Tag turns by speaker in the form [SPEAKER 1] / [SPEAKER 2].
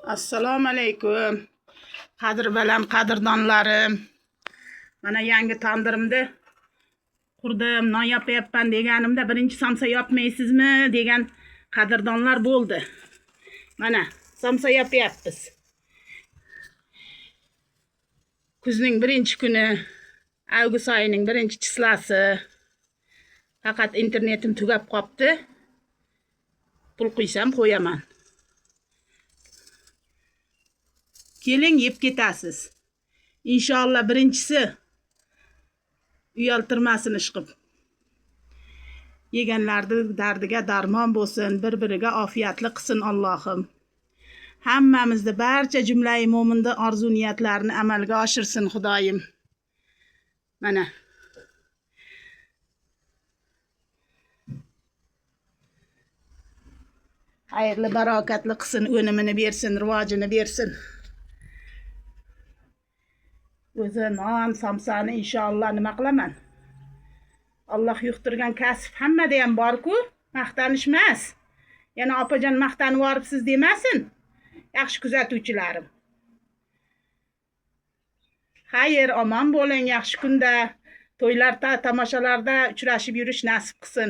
[SPEAKER 1] Assalomu alaykum. Qadr baland qadrdonlarim. Mana yangi tandirimni qurdim, non yopayapman deganimda birinchi somsa yopmaysizmi degan qadrdonlar bo'ldi. Mana somsa yopyapmiz. Kuzning birinchi kuni, avgust oyining birinchi chislasi. Faqat internetim tugab qopti. Pul quysam qo'yaman. Keling yeb ketasiz. Inshaalloh birinchisi uyaltirmasin ishqib. Yeganlarni dardiga darmon bo'lsin, bir-biriga ofiyatli qilsin Allohim. Hammamizni barcha jumlai mo'minni orzu niyatlarini amalga oshirsin Xudoyim. Mana. Xayrli barokatli qilsin, o'nimini bersin, rivojini bersin. O'zi non, somsani inshaalloh nima qilaman? Alloh yuqtirgan kasb hammada ham bor-ku, maqtanish emas. Yana opajon maqtanib yuboribsiz demasin. Yaxshi kuzatuvchilarim. Xayr, omon bo'ling, yaxshi kunda, to'ylarda, tomoshalarda uchrashib yurish nasib qilsin.